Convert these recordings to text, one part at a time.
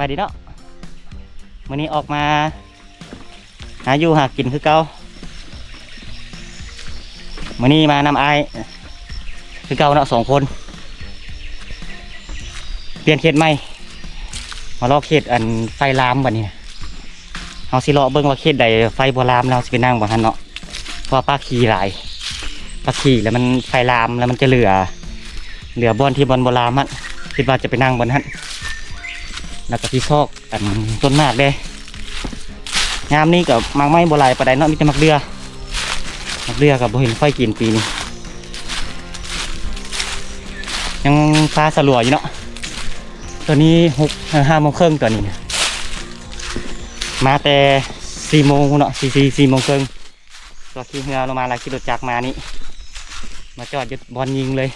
ສະບາຍດີເນາະ ມື້ນີ້ອອກມາຫາຢູ່ຫາກິນຄືເກົ່າ. ມື້ນີ້ມານຳອ້າຍຄືເກົ່າເນາະ ສອງຄົນ ປ່ຽນເຂດໃໝ່ ມາເລາະເຂດອັນໄຟລາມບັດນີ້ນະ. ເຮົາຊິເລາະເບິ່ງວ່າເຂດໃດໄຟບໍ່ລາມ ແລ້ວເຮົາຊິໄປນັ່ງບ່ອນຫັ້ນເນາະ ເພາະວ່າປາກຂີ້ຫຼາຍ ປາກຂີ້ແລ້ວມັນໄຟລາມ ແລ້ວມັນຈະເຫຼືອ ເຫຼືອບ່ອນທີ່ບ່ອນບໍ່ລາມຫັ້ນ ຄິດວ່າຈະໄປນັ່ງບ່ອນຫັ້ນ ແລ້ວກໍຊິຊອກ ອັນຕົ້ນໝາກເດ້ ຍາມນີ້ກໍໝາກໄມ້ບໍ່ຫຼາຍປານໃດເນາະ ມີແຕ່ໝາກເດື່ອ ໝາກເດື່ອກໍບໍ່ເຫັນຂ້ອຍກິນປີນີ້ ຍັງຟ້າສະຫຼົວຢູ່ເນາະ. ຕອນນີ້ຫົກ ເອີ ຫ້າໂມງເຄິ່ງຕອນນີ້ນະ ມາແຕ່ສີ່ໂມງພຸ້ນເນາະ ສີ່ ສີ່ ສີ່ໂມງເຄິ່ງ. ຕົວຂີ່ເຮືອລົງມາ ແລ້ວຂີ່ລົດຈັກມານີ້ ມາຈອດຢູ່ບ່ອນຍິງເລີຍ.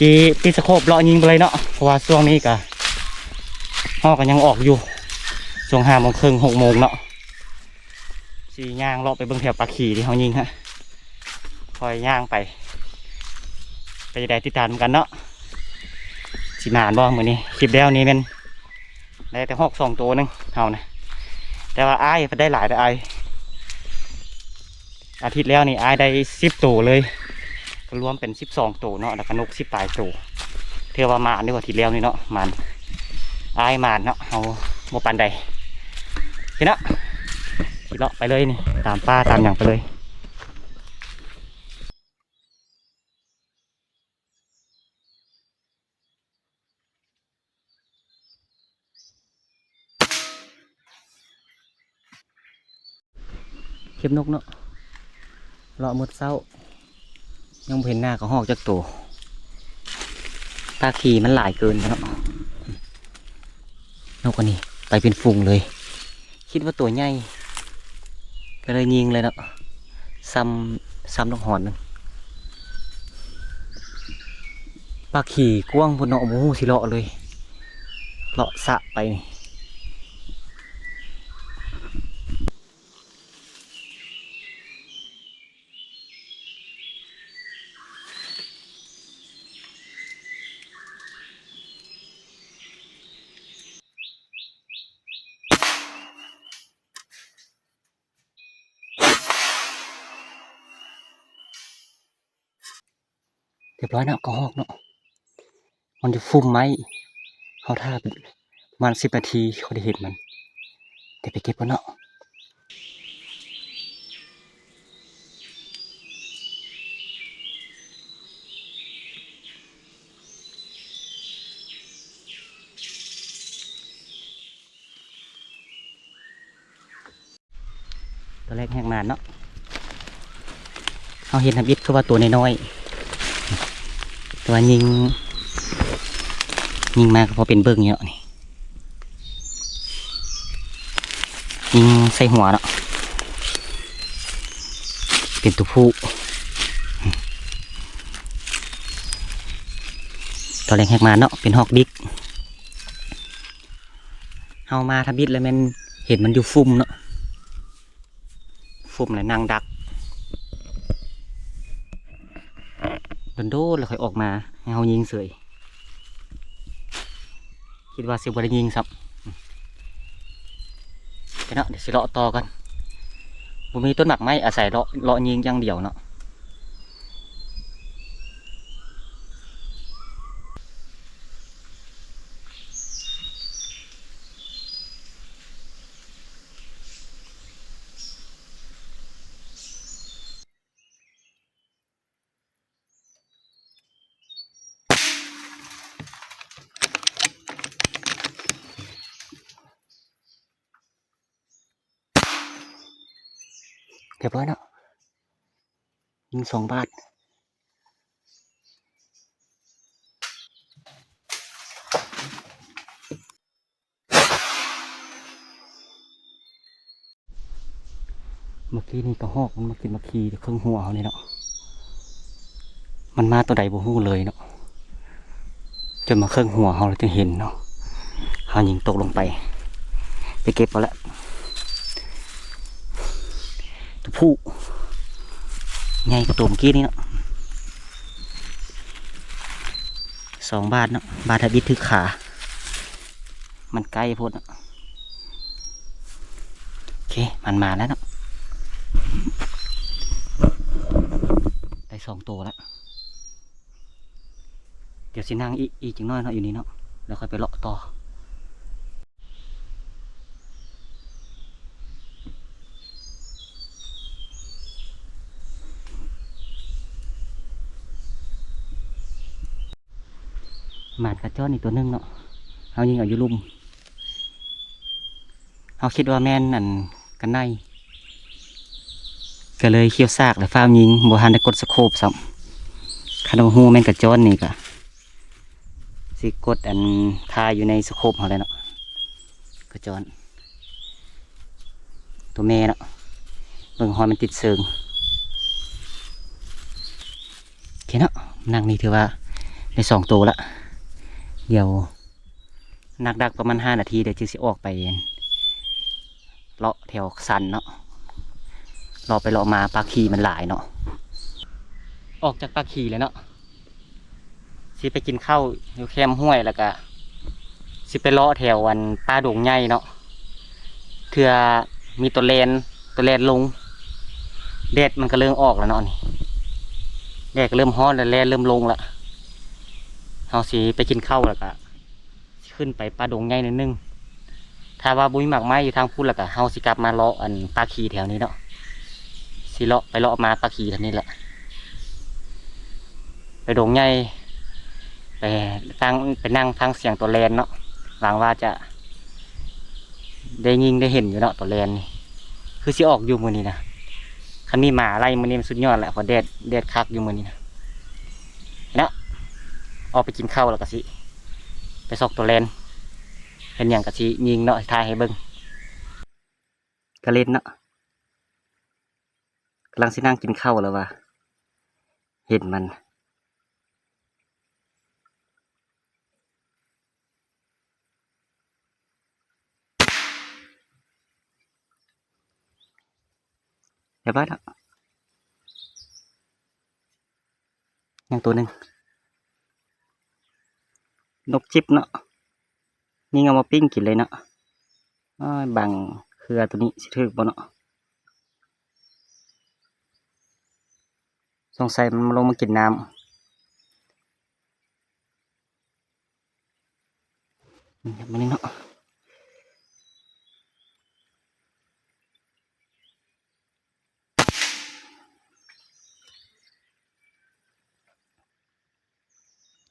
ຊິຕິດສະໂຄບເລາະຍິງໄປເລີຍເນາະ ເພາະວ່າຊ່ວງນີ້ກະຮອກກໍຍັງອອກຢູ່ ຊ່ວງຫ້າໂມງເຄິ່ງ ຫົກໂມງເນາະ. ຊິຍ່າງເລາະໄປເບິ່ງແຖວປາກຂີ້ທີ່ເຮົາຍິງຫັ້ນ ຄ່ອຍຍ່າງໄປ ເປັນຈັ່ງໃດຕິດຕາມນຳກັນເນາະ. ຊິໝານບໍ່ມື້ນີ້? ຄລິບແລ້ວນີ້ແມ່ນ ໄດ້ແຕ່ຮອກສອງໂຕໜຶ່ງເຮົານະ ແຕ່ວ່າອ້າຍເພິ່ນໄດ້ຫຼາຍເດີອ້າຍ. ອາທິດແລ້ວນີ້ອ້າຍໄດ້ສິບໂຕເລີຍ ກໍລວມເປັນສິບສອງໂຕເນາະ ແລ້ວກໍນົກສິບປາຍໂຕ ຖືວ່າໝານເດີອາທິດແລ້ວນີ້ເນາະ. ໝານ ອ້າຍໝານເນາະ ເຮົາບໍ່ປານໃດ. ໂອເຄເນາະ ຊິເລາະໄປເລີຍນີ້ ຕາມປ່າຕາມຫຍັງໄປເລີຍ. ເກັບນົກເນາະ ເລາະໝົດເຊົ້າ ຍັງບໍ່ເຫັນໜ້າກະຮອກຈັກໂຕ. ປາກຂີ້ມັນຫຼາຍເກີນເນາະ ນົກອັນນີ້ໄປເປັນຝູງເລີຍ. ຄິດວ່າຕົວໃຫຍ່ ກໍເລີຍຍິງເລີຍເນາະ ສ່ຳ ສ່ຳລູກຫອນໜຶ່ງ. ປາກຂີ້ກວ້າງພຸ້ນເນາະ ບໍ່ຮູ້ຊິເລາະເລີຍ ເລາະສະໄປນີ້. ຮຽບຮ້ອຍເນາະ ກະຮອກເນາະ ມັນຢູ່ຟຸ່ມໄມ້. ເຮົາຖ້າປະມານສິບນາທີ ຄ່ອຍໄດ້ເຫັນມັນ. ດຽວໄປເກັບກ່ອນເນາະ. ຕົວແຮກແຮກມານເນາະ ເຮົາເຫັນທຳອິດຄືວ່າຕົວນ້ອຍໆ ແຕ່ວ່າຍິງ ຍິງມາກໍພໍເປັນເບິ່ງຢູ່ເນາະ ນີ້ ຍິງໃສ່ຫົວເນາະ ເປັນຕົວຜູ້. ຕົວແຮກແຮກມານເນາະ ເປັນຮອກດິກ. ເຮົາມາທຳອິດແລ້ວແມ່ນເຫັນມັນຢູ່ຟຸ່ມເນາະ ຟຸ່ມແລ້ວນັ່ງດັກ ດົນໆແລ້ວຄ່ອຍອອກມາໃຫ້ເຮົາຍິງເສີຍ. ຄິດວ່າຊິບໍ່ໄດ້ຍິງຊ້ຳ. ໄປເນາະ ດຽວຊິເລາະຕໍ່ກ່ອນ. ບໍ່ມີຕົ້ນໝາກໄມ້ ອາໄສເລາະ ເລາະຍິງຢ່າງດຽວເນາະ. ຮຽບຮ້ອຍເນາະ ຍິງສອງບາດ. ເມື່ອກີ້ນີ້ກະຮອກມັນມາກິນໝາກຂີ້ເຄິ່ງຫົວເຮົານີ້ເນາະ ມັນມາຕົວໃດບໍ່ຮູ້ເລີຍເນາະ ຈົນມາເຄິ່ງຫົວເຮົາແລ້ວຈຶ່ງເຫັນເນາະ ເຮົາຍິງຕົກລົງໄປ ໄປເກັບເອົາລະ ຕົວຜູ້ໃຫຍ່ກວ່າຕົວເມື່ອກີ້ນີ້ເນາະ. ສ ສອງບາດເນາະ ບາດທຳອິດຖືກຂາ ມັນໃກ້ໂພດເນາະ. ໂອເຄ ມັນມາແລ້ວເນາະ ໄດ້ສອງໂຕແລ້ວ. ດຽວຊິນັ່ງອີກ ອີກຈັກໜ້ອຍເນາະ ຢູ່ນີ້ເນາະ ແລ້ວຄ່ອຍໄປເລາະຕໍ່. ໝານກະຈ້ອນອີກໂຕໜຶ່ງເນາະ ເຮົາຍິງເອົາຢູ່ລຸ່ມ ເຮົາຄິດວ່າແມ່ນອັນກັນໄນ ກະເລີຍຂຽວສາກ ແລ້ວຟ້າວຍິງ ບໍ່ທັນໄດ້ກົດສະໂຄບຊ້ຳ. ຄັນວ່າຮູ້ແມ່ນກະຈ້ອນນີ້ກະຊິກົດອັນຖ່າຍຢູ່ໃນສະໂຄບເຮົາແຫຼະເນາະ. ກະຈ້ອນ ໂຕແມ່ເນາະ ເບິ່ງຮອຍມັນຕິດເຊີງ. ໂອເຄເນາະ ນັ່ງນີ້ຖືວ່າໄດ້ສອງໂຕລະ. ດຽວນັກດັກປະມານຫ້ານາທີ ດຽວຈຶ່ງຊິອອກໄປເລາະແຖວສັນເນາະ ເລາະໄປເລາະມາ ປາກຂີ້ມັນຫຼາຍເນາະ. ອອກຈາກປາກຂີ້ແລ້ວເນາະ ຊິໄປກິນເຂົ້າຢູ່ແຄມຫ້ວຍ ແລ້ວກະຊິໄປເລາະແຖວອັນປ່າດົງໃຫຍ່ເນາະ ເທື່ອມີໂຕແລນ ໂຕແລນລົງ. ແດດມັນກະເລີ່ມອອກແລ້ວເນາະ ນີ້ ແດດກະເລີ່ມຮ້ອນແລ້ວ ແລນເລີ່ມລົງລະ. ເຮົາຊິໄປກິນເຂົ້າ ແລ້ວກະຊິຂຶ້ນໄປປ່າດົງໃຫຍ່ໜ້ອຍໜຶ່ງ. ຖ້າວ່າບໍ່ມີໝາກໄມ້ຢູ່ທາງພຸ້ນ ແລ້ວກະເຮົາຊິກັບມາເລາະອັນປາກຂີ້ແຖວນີ້ເນາະ ຊິເລາະໄປເລາະມາປາກຂີ້ແຖວນີ້ແຫຼະ ໄປດົງໃຫຍ່ ໄປຟັງ ໄປນັ່ງຟັງສຽງໂຕແລນເນາະ. ຫວັງວ່າຈະໄດ້ຍິງໄດ້ເຫັນຢູ່ເນາະ ໂຕແລນນີ້ ຄືຊິອອກຢູ່ມື້ນີ້ນະ. ຄັນມີໝາໄລ່ມື້ນີ້ມັນສຸດຍອດແຫຼະ ເພາະແດດ ແດດຄັກຢູ່ມື້ນີ້ນະເນາະ. ອອກໄປກິນເຂົ້າ ແລ້ວກະຊິໄປຊອກໂຕແລນ ເຫັນຫຍັງກະຊິຍິງເນາະ ຖ່າຍໃຫ້ເບິ່ງ. ກະເລັນເນາະ ກຳລັງຊິນັ່ງກິນເຂົ້າແລ້ວວ່າ ເຫັນມັນ ຮຽບຮ້ອຍເນາະ. ຍັງໂຕໜຶ່ງ ນົກຈິບເນາະ ຍິງເອົາມາປີ້ງກິນເລີຍເນາະ. ອ້າຍ ບັງເຄືອໂຕນີ້ຊິຖືກບໍ່ເນາະ ສົງໄສມັນລົງມາກິນນ້ຳ. ອືມ ມານີ້ເນາະ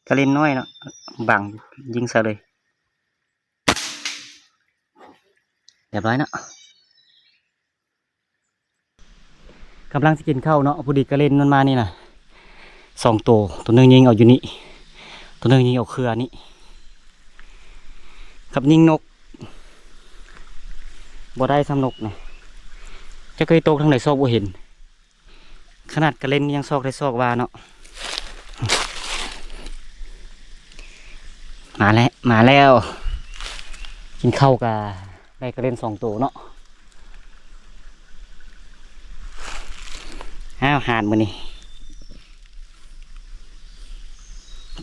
ກະເລັນນ້ອຍເນາະ ບັງ ຍິງໃສ່ເລີຍ ຮຽບຮ້ອຍເນາະ. ກຳລັງຊິກິນເຂົ້າເນາະ ພໍດີກະເລັນມັນມານີ້ນະ ສອງໂຕ ໂຕໜຶ່ງຍິງເອົາຢູ່ນີ້ ໂຕໜຶ່ງຍິງເອົາເຄືອນີ້ ກັບຍິງນົກ ບໍ່ໄດ້ຊ້ຳນົກນະ ຈັກເຄີຍຕົກທາງໃດຊອກບໍ່ເຫັນ ຂະໜາດກະເລັນຍັງຊອກໄດ້ຊອກວ່າເນາະ. ມາແລ້ວ ມາແລ້ວ ກິນເຂົ້າກະ ໄດ້ກະເລັນສອງໂຕເນາະ. ອ້າວ ຫານມື້ນີ້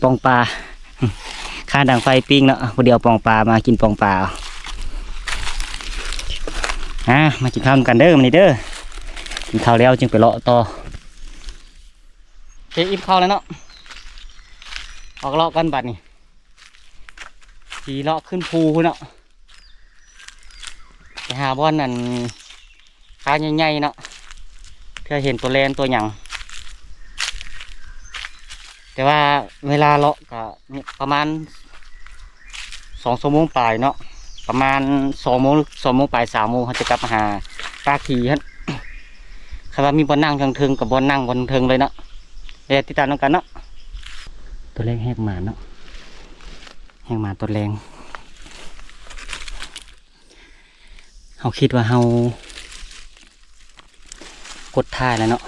ປ່ອງປາ ຄາດັງໄຟປີ້ງເນາະ ຜູ້ດຽວປ່ອງປາ ມາກິນປ່ອງປາ. ອ່າ ມາກິນເຂົ້ານຳກັນເດີມື້ນີ້ເດີ ກິນເຂົ້າແລ້ວຈຶ່ງໄປເລາະຕໍ່. ເອີ ອີ່ມເຂົ້າແລ້ວເນາະ ອອກເລາະກ່ອນບັດນີ້ ຊິເລາະຂຶ້ນພູພຸ້ນເນາະ ໄປຫາບ່ອນອັນປ່າໃຫຍ່ໆເນາະ ເພື່ອເຫັນໂຕແລນໂຕຫຍັງ ແຕ່ວ່າເວລາເລາະກະປະມານສອງຊົ່ວໂມງປາຍເນາະ ປະມານສອງໂມງ ສອງໂມງປາຍ ສາມໂມງ ເຮົາຈະກັບມາຫາປາກຂີ້ຫັ້ນ. ຄັນວ່າມີບ່ອນນັ່ງເທິງໆ ກະບ່ອນນັ່ງບ່ອນເທິງເລີຍເນາະ ແລ້ວຕິດຕາມນຳກັນເນາະ. ໂຕແລກແຮກໝານເນາະ ແຮກໝານຕອນແລງ ເຮົາຄິດວ່າເຮົາກົດຖ່າຍແລ້ວເນາະ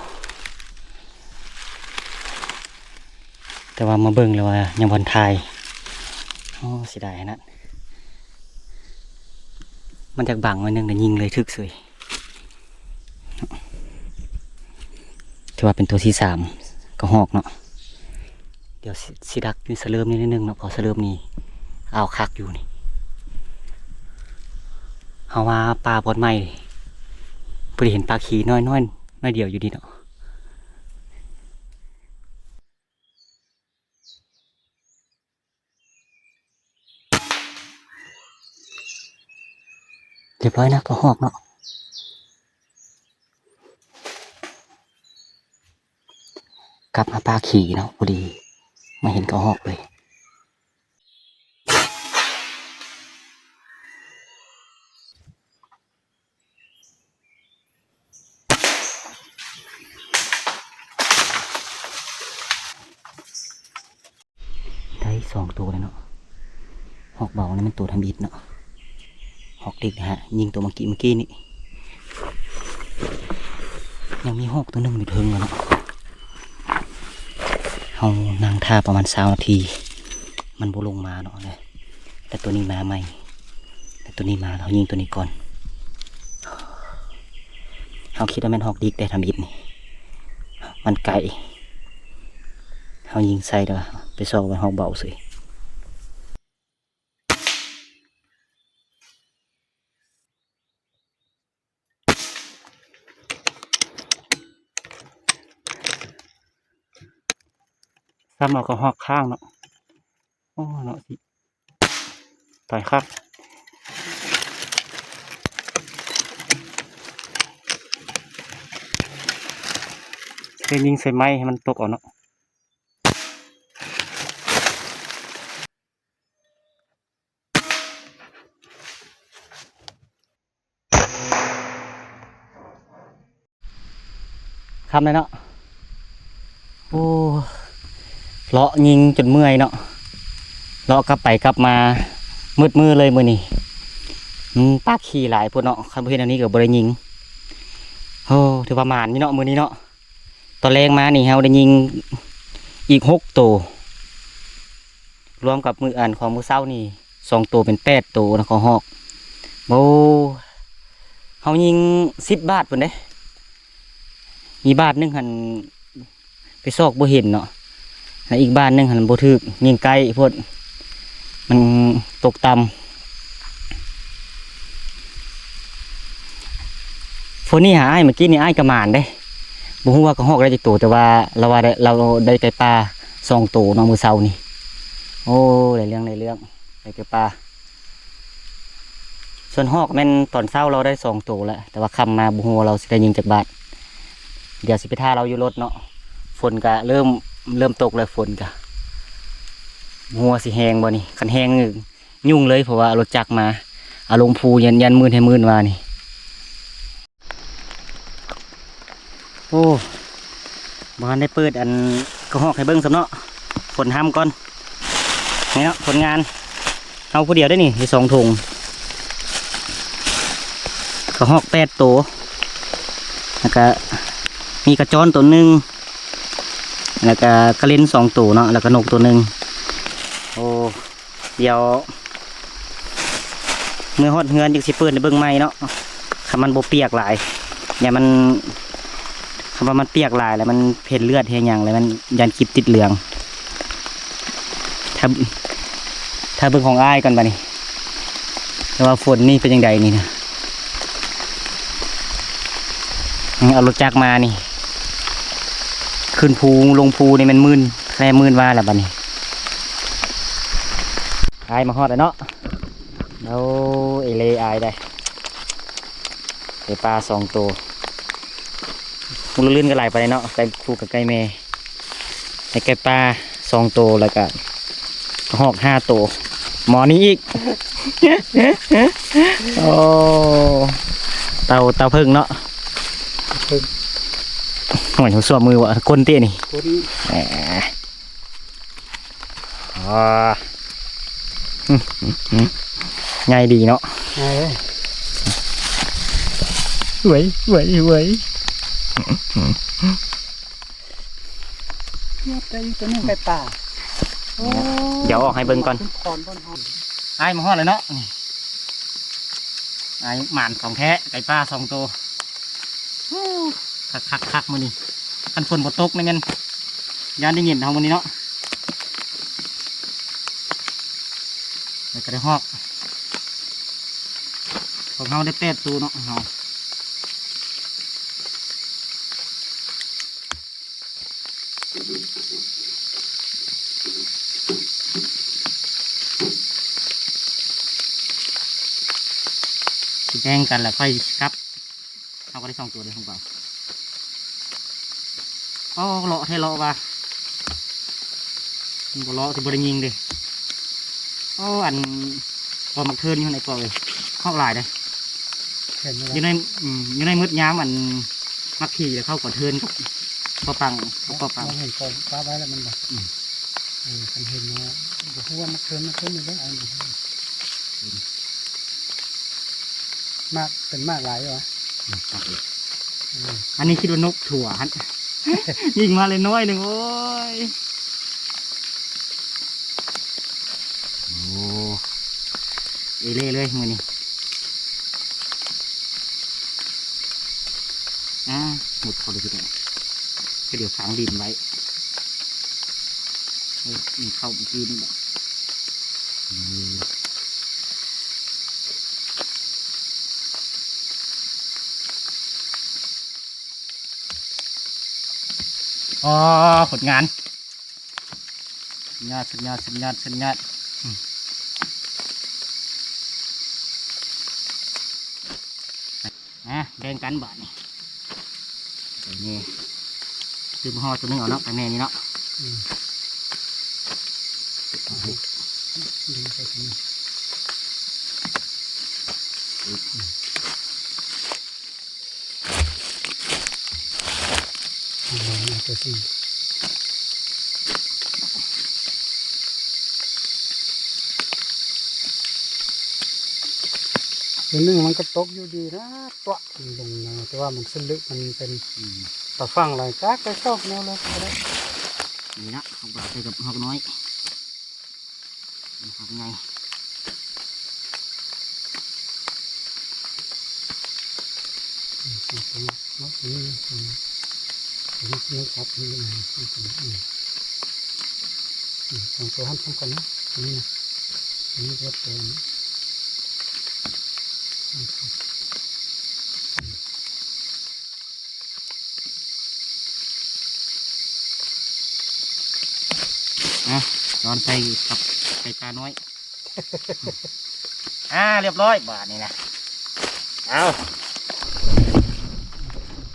ແຕ່ວ່າມາເບິ່ງແລ້ວວ່າຍັງບໍ່ທັນຖ່າຍ ໂອ້ ເສຍດາຍຂະໜາດ ມັນຢາກບັງໜ້ອຍໜຶ່ງ ແລ້ວຍິງເລີຍຖືກເສີຍ. ຖືວ່າເປັນໂຕທີສາມ ກະຮອກເນາະ ດຽວຊິ ຊິດັກຢູ່ສະເຫຼີມນີ້ໜ້ອຍໜຶ່ງເນາະ ເພາະສະເຫຼີມນີ້ອາວຄັກຢູ່ນີ້. ເຮົາມາປ່າບ່ອນໃໝ່ ບໍ່ໄດ້ເຫັນປາຂີ້ນ້ອຍ ນ້ອຍ ນ້ອຍດຽວຢູ່ນີ້ເນາະ. ຮຽບຮ້ອຍນະ ກະຮອກເນາະ. ກັບມາປ່າຂີ້ເນາະ ພໍດີມາເຫັນກະຮອກເລີຍ. ໄດ້ສອງໂຕແລ້ວເນາະ. ຮອກເບົານີ້ມັນໂຕທຳອິດເນາະ. ຮອກເດັກນະຮະ ຍິງໂຕເມື່ອກີ້ ເມື່ອກີ້ນີ້. ຍັງມີຮອກໂຕໜຶ່ງຢູ່ເທິງເນາະ. ເຮົານັ່ງຖ້າປະມານຊາວນາທີ ມັນບໍ່ລົງມາເນາະ. ແລ້ວໂຕນີ້ມາໃໝ່ ແລ້ວໂຕນີ້ມາ ເຮົາຍິງໂຕນີ້ກ່ອນ. ເຮົາຄິດວ່າແມ່ນຮອກດິກແຕ່ທຳອິດນີ້ ມັນໄກ ເຮົາຍິງໃສ່ແລ້ວໄປຊອກໄວ້ຮອກເບົາເສີຍ. ຊ້ຳເອົາກະຮອກຄ້າງເນາະ. ໂອ້ເນາະ ຊິຕາຍຄັກ. ໄປຍິງໃສ່ໄມ້ໃຫ້ມັນຕົກເອົາເນາະ. ຄ່ຳແລ້ວເນາະ. ໂອ້ ເລາະຍິງຈົນເມື່ອຍເນາະ ເລາະກັບໄປກັບມາໝົດມື້ເລີຍມື້ນີ້. ມັນປາກຂີ້ຫຼາຍໂພດເນາະ ຄັນບໍ່ເຮັດແນວນີ້ກໍບໍ່ໄດ້ຍິງ. ໂອ້ ຖືວ່າໝານຢູ່ເນາະມື້ນີ້ເນາະ. ຕອນແລງມານີ້ເຮົາໄດ້ຍິງອີກຫົກໂຕ ລວມກັບມື້ ອັນ ຂອງມື້ເຊົ້ານີ້ສອງໂຕເປັນແປດໂຕນະ ຂອງຮອກ. ໂອ້ ເຮົາຍິງສິບບາດພຸ້ນເດ້ ມີບາດໜຶ່ງຫັ້ນໄປຊອກບໍ່ເຫັນເນາະ ແລະ ອີກບາດໜຶ່ງຫັ້ນບໍ່ຖືກ ຍິງໃກ້ໂພດ ມັນຕົກຕ່ຳ. ຝົນນີ້ຫາອ້າຍ ເມື່ອກີ້ນີ້ອ້າຍກະໝານເດ້ ບໍ່ຮູ້ວ່າກະຮອກໄດ້ຈັກໂຕ ແຕ່ວ່າລາວວ່າໄດ້ ລາວໄດ້ໄກ່ປ່າສອງໂຕເນາະ ມື້ເຊົ້ານີ້. ໂອ້ ໄດ້ເລື່ອງ ໄດ້ເລື່ອງ ໄດ້ໄກ່ປ່າ. ສ່ວນຮອກແມ່ນຕອນເຊົ້າລາວໄດ້ສອງໂຕແລ້ວ ແຕ່ວ່າຄ່ຳມາບໍ່ຮູ້ວ່າລາວຊິໄດ້ຍິງຈັກບາດ. ດຽວຊິໄປຖ້າລາວຢູ່ລົດເນາະ ຝົນກະເລີ່ມ ເລີ່ມຕົກແລ້ວ ຝົນກະບໍ່ຮູ້ວ່າຊິແຮງບໍ່ນີ້ ຄັນແຮງ ຫຍຸ້ງເລີຍ ເພາະວ່າເອົາລົດຈັກມາ ເອົາລົງພູ ຢ້ານ ຢ້ານມື່ນໃຫ້ມື່ນວ່ານີ້. ໂອ້ ບໍ່ທັນໄດ້ເປີດອັນກະຮອກໃຫ້ເບິ່ງຊ້ຳເນາະ ຝົນຫ້ຳກ່ອນ. ນີ້ເນາະ ຜົນງານເຮົາຜູ້ດຽວໄດ້ນີ້ ໄດ້ສອງຖົງ ກະຮອກແປດໂຕ ແລ້ວກະມີກະຈ້ອນໂຕໜຶ່ງ ແລ້ວກະກະເລັນສອງໂຕເນາະ ແລ້ວກະນົກໂຕໜຶ່ງ. ໂອ້ ດຽວເມືອຮອດເຮືອນຈຶ່ງຊິເປີດໃຫ້ເບິ່ງໃໝ່ເນາະ ຄັນມັນບໍ່ປຽກຫຼາຍ ຢ້ານມັນ ຄັນວ່າມັນປຽກຫຼາຍແລ້ວມັນເຫັນເລືອດເຫັນຫຍັງແລ້ວມັນຢ້ານກິບຕິດເຫຼືອງ. ຖ້າ ຖ້າເບິ່ງຂອງອ້າຍກ່ອນບາດນີ້ ແຕ່ວ່າຝົນນີ້ເປັນຈັ່ງໃດນີ້ນະ. ເອົາລົດຈັກມານີ້ ຂຶ້ນພູລົງພູນີ້ແມ່ນມື່ນ ແຄ່ມື່ນວ່າລະບາດນີ້. ອ້າຍມາຮອດແລ້ວເນາະ. ໂອ້ ເອເລອ້າຍໄດ໋ ໄກ່ປ່າສອງໂຕ. ບໍ່ຮູ້ລື່ນກັນຫຼາຍປານໃດເນາະ ໄກ່ຜູ້ກັບໄກ່ແມ່. ໄດ້ໄກ່ປ່າສອງໂຕ ແລ້ວກະກະຮອກຫ້າໂຕ ໝໍນີ້ອີກ. ໂອ້ ເຕົາ ເຕົາເຜິ້ງເນາະ ເຜິ້ງ. ໂອ້ຍ ຫົວຊົ່ວມືວ່າ ກົ້ນເຕະນີ້ ກົ້ນ. ແໝ ອໍ ໃຫຍ່ດີເນາະ ໃຫຍ່ເລີຍ ເວີຍ ເວີຍ ເວີຍ. ໄດ້ຢູ່ຕົວໜຶ່ງໄກ່ປ່າ. ໂອ້ ດຽວອອກໃຫ້ເບິ່ງກ່ອນ ຂຶ້ນຄອນບ່ອນເຮົາ. ອ້າຍມາຮອດແລ້ວເນາະ ນີ້ ອ້າຍໝານຂອງແທ້ ໄກ່ປ່າສອງໂຕ. ໂອ້ ຄັກໆໆ ມື້ນີ້ ຄັນຝົນບໍ່ຕົກນີ້ແມ່ນຢ້ານໄດ້ຍິນເຮົາມື້ນີ້ເນາະ. แล้วก็ได้ฮอก ของเฮาได้แปดตัวเนาะ เฮา สิแบ่งกันแล้วค่อยกลับ เฮาก็ได้สองตัวเด้ ของเบา โอ้ เลาะแท้เลาะว่า มันบ่เลาะสิบ่ได้ยิงเด้ โอ้ อัน กอหมากเทินอยู่ในกอเอ้ย ฮอกหลายเด้ เห็นแล้ว อยู่ใน อืม อยู่ในมืดยามอัน มักขี่แล้วเข้ากอเทินกับกอปัง กับกอปัง บ่เห็นกอปะไว้แล้วมันบ่ อืม เออ คันเห็นนะ บ่ฮู้ว่าหมากเทิน หมากเทินอยู่เด้อ อันนี้ หมาก เป็นหมากหลายอยู่หวะ อืม หมากอีก อืม อันนี้คิดว่านกถั่วหั่น ยิงมาเลยน้อยหนึ่ง โอ้ย โอ้ เอเล่เลยมื้อนี้ อ่า หมดเขาเลยทีเดียว ก็เดี๋ยวฝังดินไว้ เออ มันเข้าเมื่อกี้นี่แหละ อืม อ๋อ ผลงาน สุดยอด สุดยอด สุดยอด สุดยอด อืม อ่ะ แบ่งกันบาดนี้ นี่ คือบ่ฮอดตัวหนึ่งเอาเนาะ ข้างในนี่เนาะ อืม เอา ดึงใส่ถุง ตัวหนึ่งมันก็ตกอยู่ดีนะ ตัวลงนะ แต่ว่ามันสลึก มันเป็น อืม ตาฝั่งหลาย จักไปซอกแนวเลยก็ได้ นี่นะ เอาไปใส่กับฮอกน้อย นี่ครับไง อืม เอาตัวนี้เนาะ ตัวนี้นะ ตัวนี้ ตัวนี้ ตัวนี้ครับ นี่นะ อืม อืม อืม สองตัวหั้นพร้อมกันนะ ตัวนี้นะ ตัวนี้ก็ตัวนี้ อืม อ่ะ นอนใส่กับไก่ตาน้อย อ่า เรียบร้อย บาดนี้นะ เอา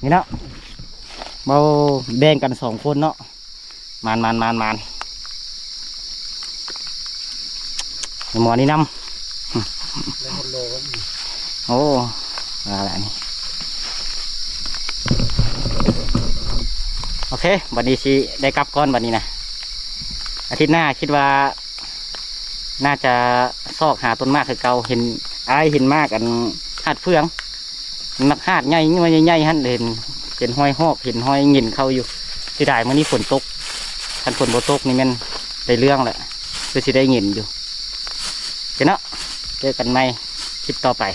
นี่เนาะ เบาแบ่งกันสองคนเนาะ มาน มาน มาน มาน หมอนี่นำ ได้ฮอดโล โอ้ ว่าละนี่ โอเค บัดนี้สิได้กลับก่อนบัดนี้นะ อาทิตย์หน้าคิดว่า น่าจะซอกหาต้นหมากคือเก่า เห็น อ้ายเห็นหมากอันหาดเฟือง หมากหาดใหญ่ หน่วยใหญ่ๆ หั่น เห็น เห็นฮอยฮอก เห็นฮอยเหงินเข้าอยู่ เสียดายมื้อนี้ฝนตก คันฝนบ่ตกนี่แม่นได้เรื่องแหละ คือสิได้เหงินอยู่ โอเคเนาะ เจอกันใหม่คลิปต่อไป